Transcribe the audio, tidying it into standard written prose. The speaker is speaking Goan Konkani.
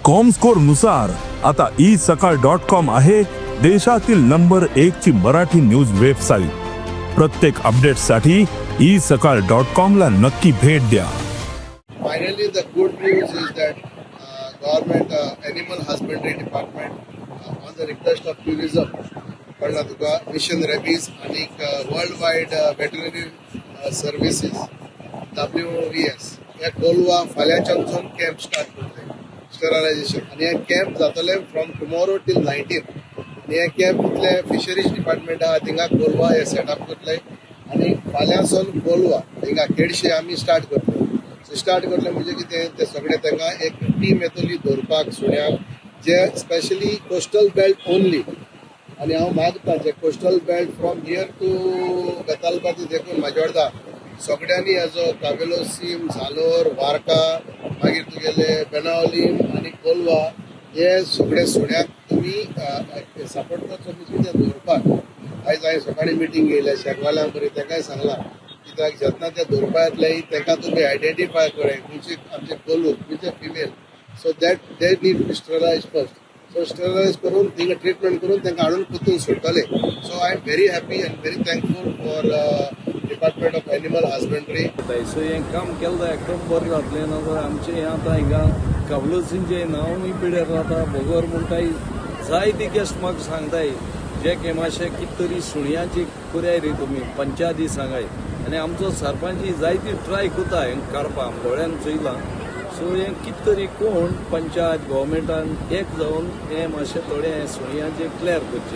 कॉमस्कोर नुसार आता ई सकाळ डॉट कॉम आहे देशातील नंबर एक ची मराठी न्यूज वेबसाईट. प्रत्येक अपडेटसाठी ई सकाळ डॉट कॉम ला नक्की भेट द्या. Finally, the good news is that government animal husbandry department, on the request of tourism, कळ्ळा तुका, मिशन रेबीज आणि world wide veterinary services, WVS, ह्या कोलवा फाल्यांच्यानसून कॅम्प स्टार्ट करतले स्टरलायझेशन. आनी हे कॅम्प जातले फ्रॉम टुमॉरो टील 19. आनी हे कॅम्प इतले फिशरीज डिपार्टमेंट आहा थिंगा कोलवा हे सेटअप करतले आनी फाल्यांसून कोलवा हिंगा केडशे आमी स्टार्ट करतले. सो स्टार्ट करतले म्हणजे कितें, ते सगळे तांकां एक टीम येतली धरपाक सुण्यांक, जे स्पेशली कोस्टल बेल्ट ओनली. आनी हांव मागता जे coastal belt from here to Betalbatim देखून माजोर्डा सगळ्यांनी हेजो कावेलोसीम, सालोर, वार्का, मागीर तुगेले बेनावलीम आनी कोलवा हे सगळे सुण्याक तुमी सपोर्ट करचो. म्हणजे ते धरपाक आयज हांवें सकाळी मिटींग घेयल्या शेकवाल्यांक बरी, तांकांय सांगलां, कित्याक जेन्ना ते धरपा येतले तांकां तुमी आयडेंटिफाय करूं खंयचे आमचे कोलू, खंयचे female, so that they need to be sterilize first. So sterilize करून थिंगा ट्रिटमेंट करून तांकां हाडून परतून सोडटले. So I am very happy and very thankful for Department of Animal Husbandry. So हें काम केलें एकदम बरें जातलें. नाजाल्यार आमचें हें आतां हिंगा कावलोसींचें नांवूय पिड्यार जाता. बगर म्हणटाय जायते गेस्ट म्हाका सांगताय, जे मातशें कितें तरी सुण्यांची करयाय रे तुमी, पंचायती सांगाय. आनी आमचो सरपंच जायती ट्राय करता हें काडपाक, दोळ्यान चोयलां. सो हें कितें तरी कोण पंचायत, गव्हर्मेंटान एक जावन हें मातशें थोडें सुण्यांचें क्लियर करचें.